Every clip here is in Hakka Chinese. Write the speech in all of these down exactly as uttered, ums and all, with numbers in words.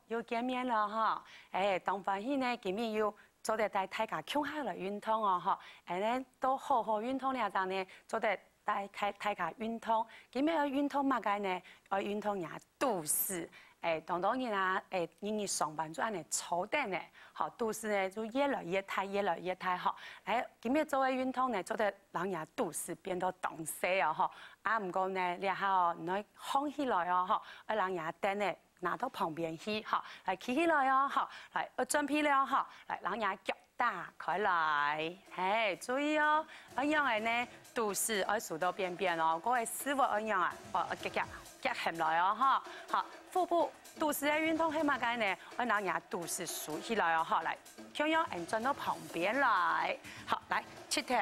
又見面了哈，哎，當歡喜呢，今日又做得帶大家共下來運動哦，吼，哎呢，都好好運動了，這樣呢，做得帶大大家運動。今日要運動麼个呢？要運動人肚屎。哎，當多人啊，哎，日日上班就恁呢坐等呢，吼，肚屎呢就越來越大，越來越大吼。哎，今日做个運動呢，做得讓人肚屎變到當細哦，吼。啊，毋過呢，這下哦，你愛䟘起來哦，吼，愛讓人凳呢 拿到旁邊去，吼，來企起來哦，吼，來，愛準備了，吼，來，讓人腳打開來，嘿，注意哦，愛仰仔呢，肚屎愛收到扁扁哦，各位屎朏愛仰仔，哦，夾夾夾起來哦，吼，好，腹部肚屎个運動係麼个呢？愛讓人肚屎收起來哦，吼，來，共樣，𠊎轉到旁邊來，好，來，膝頭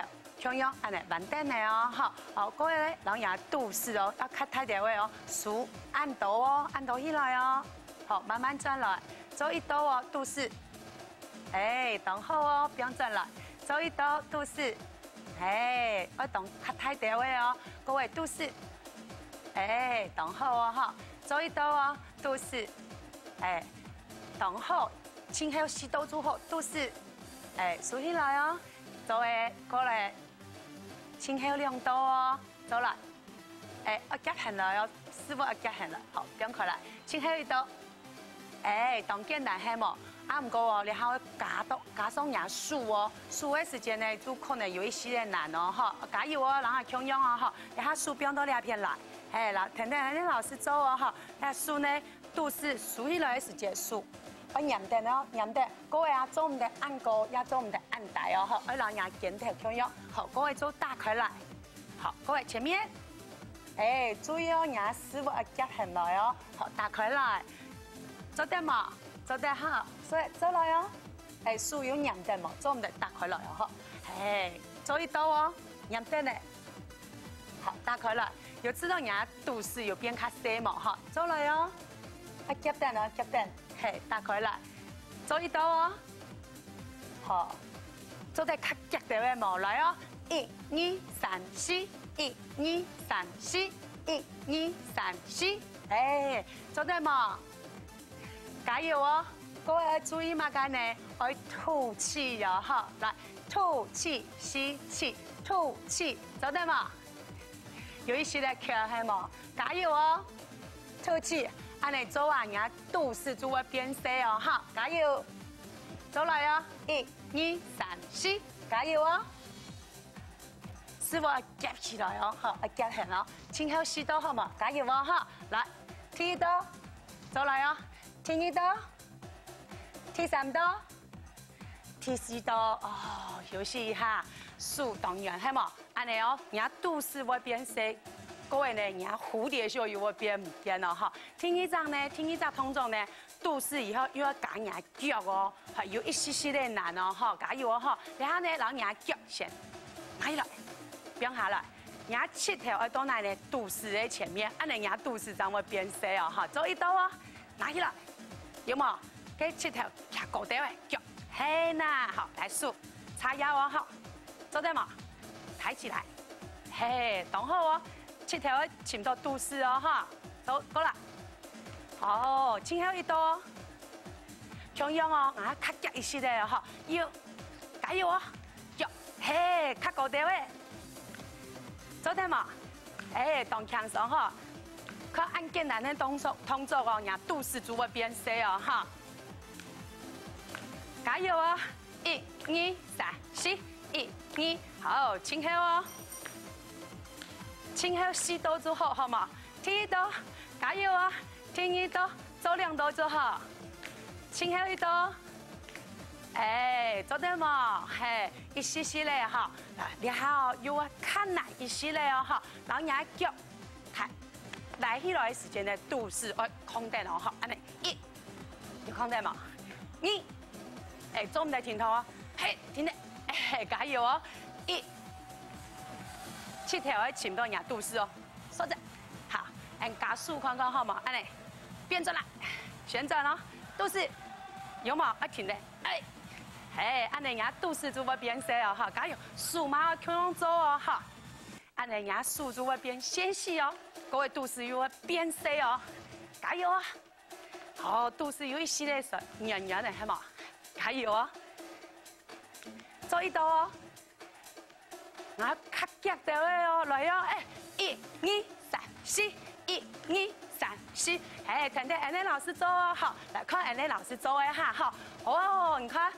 共樣恁呢彎等呢哦，吼，好，各位呢，讓人肚屎哦，要較大條个哦，收恁多哦，恁多起來哦，好，慢慢轉來，做一到哦，肚屎，哎，當好哦，放轉來，做一到肚屎，哎，愛當較大條个哦，各位肚屎，哎，當好哦，吼，做一到哦，肚屎，哎，當好，前後四到就好，肚屎，哎，收起來哦，做个過來。 前後兩到哦，做來。哎，愛夾起來哦，屎朏愛夾起來，好，放開來。前後一到，哎，當簡單係無？啊，毋過哦，這下愛加到加上若手哦，手个時節呢，就可能有一息仔難哦，吼，加油哦，人也共樣哦，吼，這下手放到這片來，嘿，老，跈等𠊎等老師做哦，吼，這手呢， 肚屎收起來个時節，手愛黏等哦，黏等。各位啊，做毋得恁高，也做毋得恁低哦，吼，愛摎若肩頭共樣。好，各位做打開來。好，各位前面，哎，注意哦，若屎朏愛夾起來哦。好，打開來，做得無？做得哈，所以做來哦。哎，手有黏等無？做毋得打開來哦，吼。哎，做一到哦，黏等呢。 好，打開來，有知著若肚屎有變較細無？吼，做來哦，愛夾等哦，夾等，嘿，打開來，做一到哦，好，做得較遽兜仔無？來哦，一、二、三、四，一、二、三、四，一、二、三、四，哎，做得無？ 加油哦！各位愛注意麼个呢？愛吐氣喲，吼！來，吐氣，吸氣，吐氣，做得無？有一息仔渴係無？加油哦！吐氣，恁呢做啊，若肚屎就會變細哦，哈！加油！做來哦！一、二、三、四，加油哦！屎朏愛夾起來哦，吼，愛夾絚哦！前後四到好無？加油哦，哈！來，第一到，做來哦！ 第二到，第三到，第四到，哦，休息一下，手當軟，係無？恁呢哦，若肚屎會變細，過後呢，若蝴蝶袖又會變毋見哦，吼。第二隻呢，第二隻動作呢，肚屎以後又愛加若腳哦，還有一息息仔難哦，吼，加油哦，吼。這下呢，摎若腳先拿起來，放下來，若膝頭愛到哪呢？肚屎个前面，恁呢若肚屎正會變細哦，吼。做一到哦， 拿起來，有無？該膝頭擎高兜仔，腳，係啦，好，來手，叉腰哦，好，做得無？抬起來，嘿，當好哦，膝頭愛尋著肚屎哦，哈，做，過來，好，前後一到哦，共樣哦，啊，較遽一息仔哦，哈，有，加油哦，腳，嘿，較高兜仔。 做得無？哎，當輕鬆吼！看恁簡單个動作，動作哦，若肚屎就會變細哦，哈！加油哦！一、二、三、四，一、二，好，前後哦！前後四到就好，好無？第一到，加油哦！第二到，做兩到就好。前後一到， 哎，做得無？嘿，一息息仔吼。這下哦，又愛較難一息仔哦，吼。摎若腳抬，拉起來个時節呢，肚屎愛囥等哦，吼。恁呢，一，有囥等無？二，哎，做毋得停動哦。嘿，停咧，哎，加油哦。一，膝頭愛尋著若肚屎哦。 收著。好，恁加速看看好無？恁呢，變轉來，旋轉哦，肚屎，有無？愛停咧，哎，嘿，恁呢若肚屎就會變細哦，哈，加油，手嘛愛共樣做哦，哈，恁呢若手就會變纖細哦，各位肚屎又會變細哦，加油哦！哦，肚屎有一息仔酸，軟軟个，係無？加油哦！做得到哦！啊，較遽兜仔哦，來哦，哎，一、二、三、四，一、二、三、四，嘿，跈等Annie老師做哦，好，來看Annie老師做个哈，好，哦，你看，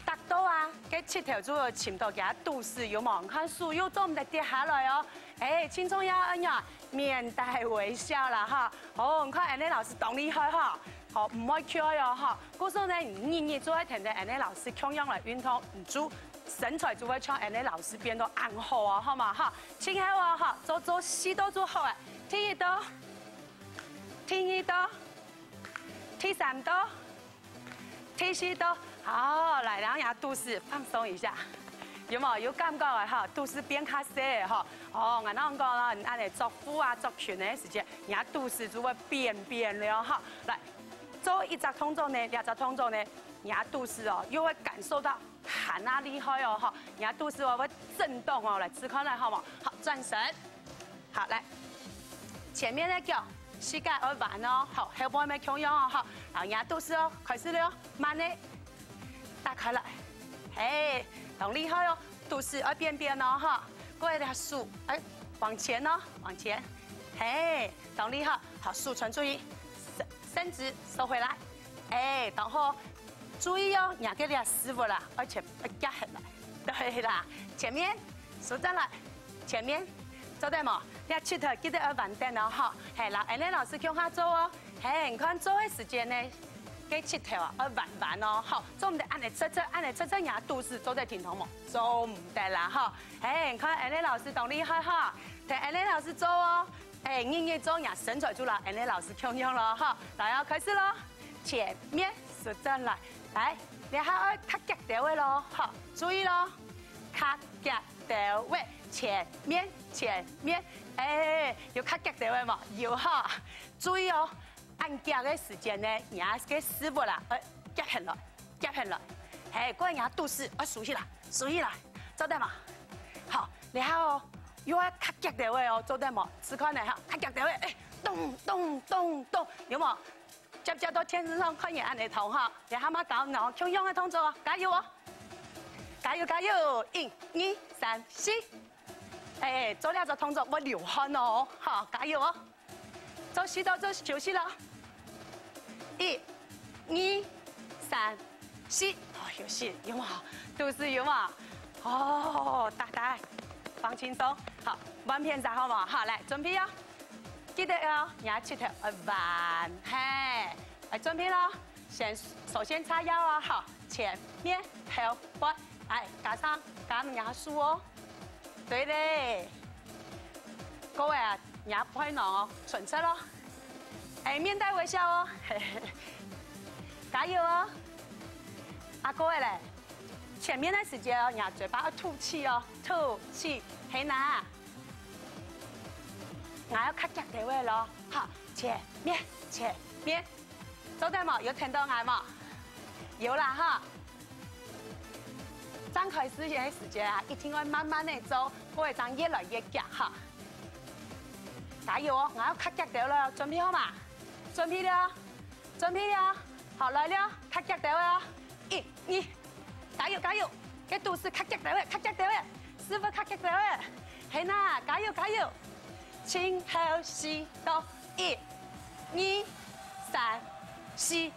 達到啊，該膝頭就會尋到佢肚屎有無？你看手又做毋得跌下來哦，哎，盡重要，哎呀，面帶微笑啦哈，哦，你看Annie老師當厲害哈。 好，毋會𤸁哦，哈。故所呢，你日日就愛跈等Annie老師共樣來運動，你就身材就會像Annie老師變到恁好哦，好無？哈，盡好哦，哈，做做四到就好了。第一到，第二到，第三到，第四到。好，來，然後讓肚屎放鬆一下，有無？有感覺啊，哈，肚屎變較細了，哈。哦，𠊎同你講哦，你恁樣做副啊，做裙个時間，你肚屎就會扁扁了，哈。來。 做一隻動作呢，兩隻動作呢，你肚屎哦，又會感受到還恁厲害哦，吼，你肚屎哦會震動哦，來試看來好無？好，轉身，好來，前面个腳膝蓋愛彎哦，好，後背乜共樣哦，好，然後你肚屎哦，開始了，慢个，打開來，嘿，當厲害哦，肚屎愛扁扁哦，哈，過來手，哎，往前哦，往前，嘿，當厲害，好，手傳出去，伸伸直，收回來。 哎，當好，注意哦，若个這屎朏啦，愛前愛夾起來。對啦，前面，收轉來，前面，做得無？這膝頭記得愛彎等哦，吼。嘿，摎Annie老師共下做哦。嘿，你看做个時間呢，該膝頭啊，愛彎彎哦，吼。做毋得恁樣側側，恁樣側側，若肚屎做得挺動無？做毋得啦，吼。嘿，你看Annie老師當厲害哈，跈Annie老師做哦。 哎，日日做，若身材就摎Annie老師共樣囉，吼。來哦，開始囉！前面，收轉來。來，這下愛較遽兜仔囉，吼，注意囉，較遽兜仔，前面，前面。哎，有較遽兜仔無？有吼。注意哦，恁遽个時間呢，若个屎朏啊，愛夾起來。 夾起來。嘿，過來若肚屎，愛收起來，收起來，做得無？好，這下哦，又愛較遽兜仔哦，做得無？試看呢哈，較遽兜仔，哎，咚咚咚咚，有無？輒輒在電視上看見恁樣動吼，這下嘛教你哦，共樣个動作哦，加油哦！加油加油！一、二、三、四！哎，做這隻動作會流汗哦，好，加油哦！ 做四到做休息囉。一、二、三、四，哦，休息，有無？肚屎有無？哦，大大，放輕鬆。好，換片儕好無？好，來，準備哦。記得哦，若膝頭愛彎，嘿，來準備囉。先，首先叉腰哦，好，前面、後背，哎，加上加若手哦。 對咧，各位啊，若背囊哦，伸直囉，哎，面帶微笑哦，加油哦！啊，各位咧，前面个時節哦，若嘴巴愛吐氣哦，吐氣，係哪？𠊎愛較遽兜仔囉，好，前面，前面。 做得無？有聽著𠊎無？有啦哈！正開始个時節啊，一定愛慢慢仔做，過會正越來越遽哈。加油哦！𠊎愛較遽兜了，準備好嗎？準備了，準備了，好來了，較遽兜了，一、二，加油加油！該肚屎較遽兜仔，較遽兜仔，屎朏較遽兜仔，係哪，加油加油！盡後四到，一、二、三、四。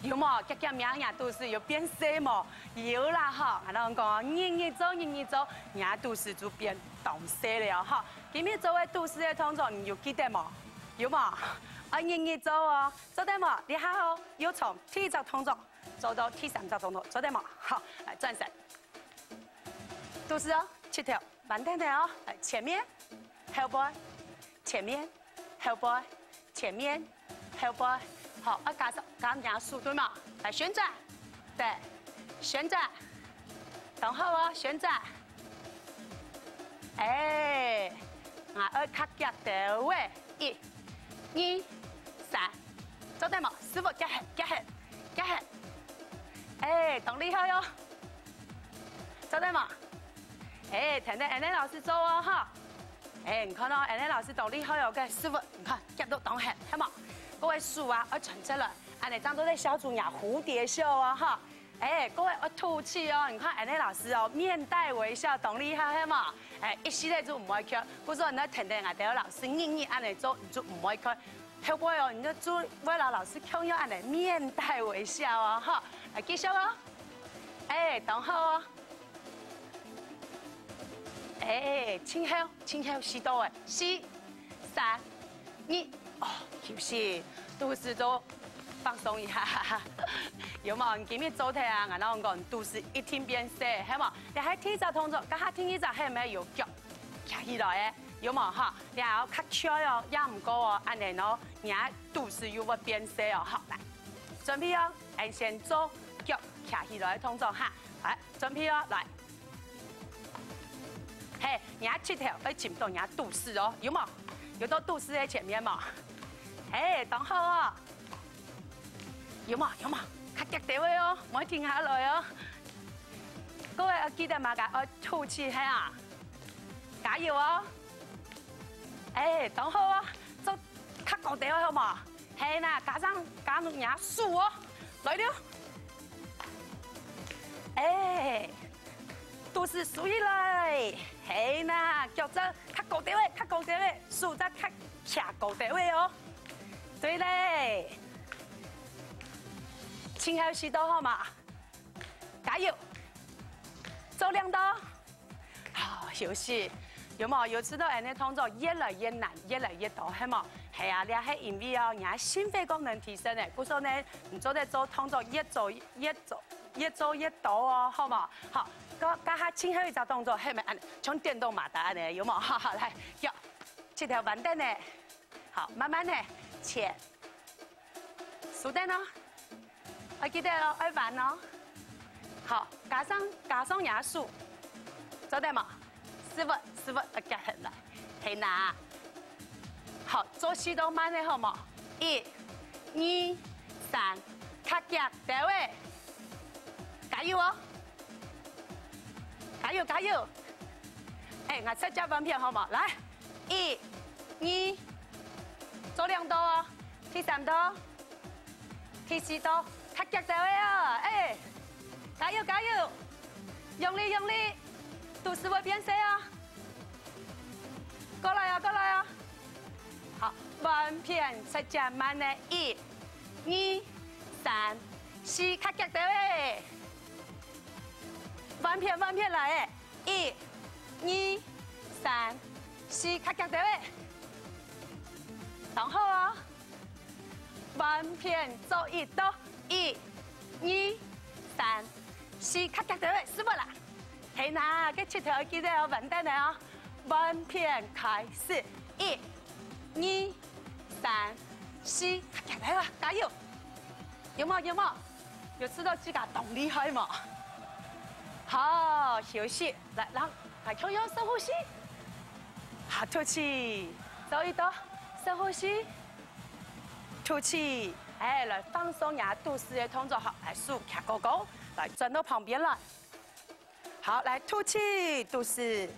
有無？遽遽摸若肚屎有變細無？有啦吼！𠊎同你講哦，日日做，日日做，若肚屎就變當細了吼。今日做个肚屎个動作，你有記得無？有無？愛日日做哦，做得無？這下吼，又從第一隻動作做到第三隻動作，做得無？好，來轉身。肚屎哦，膝頭，慢點點哦，來前面，後背，前面， 後背，前面，後背，好，愛加上加若手對無？來旋轉，對，旋轉，當好哦，旋轉。哎，𠊎愛較遽兜仔，一、二、三，做得無？屎朏，遽起，遽起，遽起。哎，當厲害哦！做得無？哎，跈等Annie老師做哦，吼。 哎，你看哦，Annie老師當厲害哦，該屎朏，你看，夾到當緊，係無？各位手啊，愛伸出來，恁仔正做得做得像蝴蝶袖哦，哈。哎，各位愛吐氣哦，你看恁仔老師哦，面帶微笑，當厲害，係無？哎，一息仔就毋會緋，故所你愛跈等𠊎兜老師日日恁仔做，你就毋會緋。後背哦，你就做得摎老師共樣恁仔面帶微笑哦，哈。來，繼續哦。哎，當好哦。 哎，盡好，盡好，試著欸，四、三、二，哦，休息，肚屎做放鬆一下。有無？你今日做忒啊，𠊎摎你講，肚屎一定變細，係無？這係第一隻動作，這下第二隻係毋係有腳徛起來欸？有無哈？這下較𤸁哦，也毋過哦，恁仔哦，你个肚屎又會變細哦。好，來，準備哦，𠊎先做腳徛起來个動作哈。來， 準備哦，來。嘿，若膝頭愛尋著若肚屎哦，有無？有到肚屎个前面無？嘿，當好哦。有無？有無？較遽兜仔哦，莫停下來哦。各位愛記得嘛，愛吐氣，嘿啊。加油哦！哎，當好哦，做較高兜仔好無？嘿啦，加上加入若手哦，來了。 哎，肚屎收起來，嘿啦，腳㬹較高兜仔，較高兜仔，手㬹較徛高兜仔哦。對咧，盡好試著好無？加油，做得著。 好，休息。有無？有試著恁仔動作越來越難，越來越多，係無？係啊，這係因為哦，若心肺功能提升咧，故所呢，你做得做動作越做越做越做越多哦，好無？好，這這下盡後一隻動作，係毋係恁仔，像電動馬達恁仔，有無？好，好，來，腳，膝頭彎等咧，好，慢慢仔，前，收等哦。 愛記得哦，愛彎哦。好，加上加上若手，做得無？屎朏屎朏愛夾起來，嘿啦。好，做四到慢个好無？一、二、三，較遽兜仔，加油哦！加油加油！哎，𠊎再加半片好無？來，一、二，做兩到哦，第三到。 第四到，較遽兜仔啊！哎，加油加油！用力用力，肚屎會變細啊！過來啊，過來啊！好，換片，再加慢个，一、二、三、四，較遽兜仔！換片換片來欸！一、二、三、四，較遽兜仔！當好哦！ 換片做一到，一、二、三、四，較遽兜仔，屎朏啦！嘿啦，該膝頭記得哦，彎等咧哦。換片開始，一、二、三、四，較遽兜仔，加油！有無？有無？有試著自家當厲害無？好，休息，來，來，來，共樣深呼吸。好，吐氣，做一到，深呼吸。 吐氣，哎，來放鬆若肚屎个動作，好，來手擎高高，來轉到旁邊來。好，來吐氣，肚屎。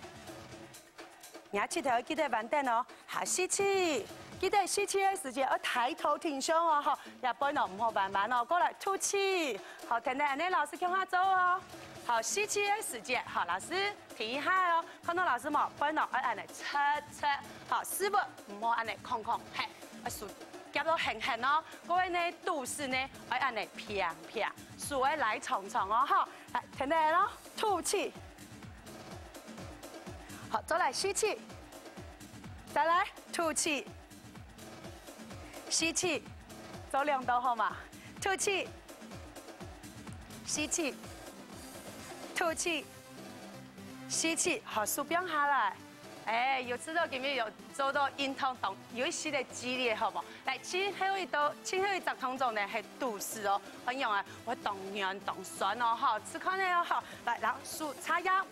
若膝頭記得彎等哦，好，吸氣，記得吸氣个時節愛抬頭挺胸哦，好，這背囊毋好彎彎哦，過來吐氣，好，跈等𠊎老師共下做哦，好，吸氣个時節，好，老師停一下哦，看著老師無？背囊愛恁仔直直，好，屎朏毋好恁仔空空，嘿。 愛手夾到絚絚哦，過後呢，肚屎呢，愛恁仔平平，手愛拉長長哦，吼，來，跈等哦，吐氣。好，再來吸氣，再來吐氣，吸氣，做兩到好無？吐氣，吸氣，吐氣，吸氣，好，手放下來。 哎，有試著今日有做著運動，當有一息个激烈，好無？來，盡後一到，盡後一隻動作呢，係肚屎哦。恁樣啊，會當軟當痠哦，吼，試看咧哦，吼。來，然後手叉腰，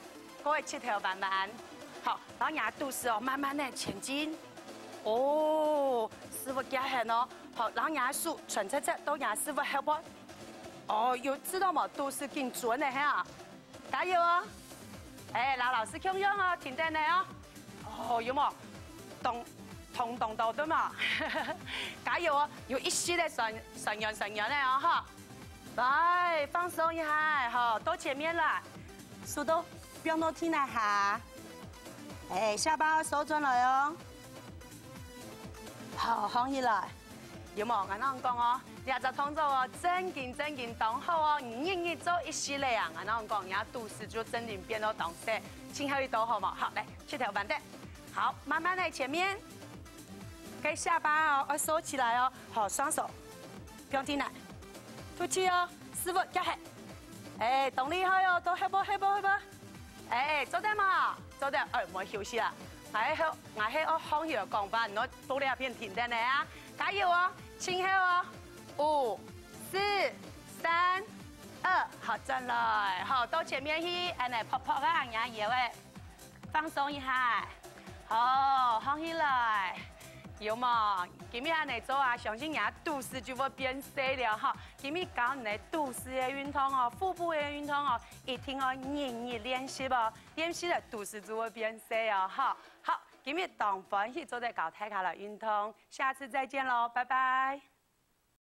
各位膝頭彎彎，好，然後若肚屎哦，慢慢个前進。哦，屎朏較絚哦，好，然後若手伸直直到若屎朏後背。哦，有試著無？肚屎緊轉个，係啊？ 加油哦！哎，摎老師共樣哦，停等咧哦。哦，有無？當動動到，對無？加油哦，有一息个酸酸軟酸軟个哦，吼。來，放鬆一下，吼，到前面來，手都放到地泥下，哎，下巴收轉來哦。好，放起來。有無？𠊎同你講哦，這隻動作哦，正經正經當好哦，你日日做一息仔啊，𠊎同你講，你肚屎就正經變到當細，盡好一到好無？好，來，膝頭扳等。好，慢慢來前面。 該下巴哦，愛收起來哦。好，雙手放進來，吐氣哦，屎朏夾核。哎，當厲害哦，都核無核無核無。哎，做得無？做得，哎，莫休息啊。𠊎係𠊎係愛放棄講話，你都到這片停等个啊，加油哦，盡好哦。五、四、三、二，好，轉來，好，到前面去，恁呢，噗噗啊，你个腰仔。 放鬆一下。好，放起來。有無？今日恁呢做啊，相信你个肚屎就會變細了吼。今日教你个肚屎个運動哦，腹部个運動哦，一定要日日練習哦，練習了肚屎就會變細哦，吼。好，今日當歡喜做得教大家來運動，下次再見囉，拜拜。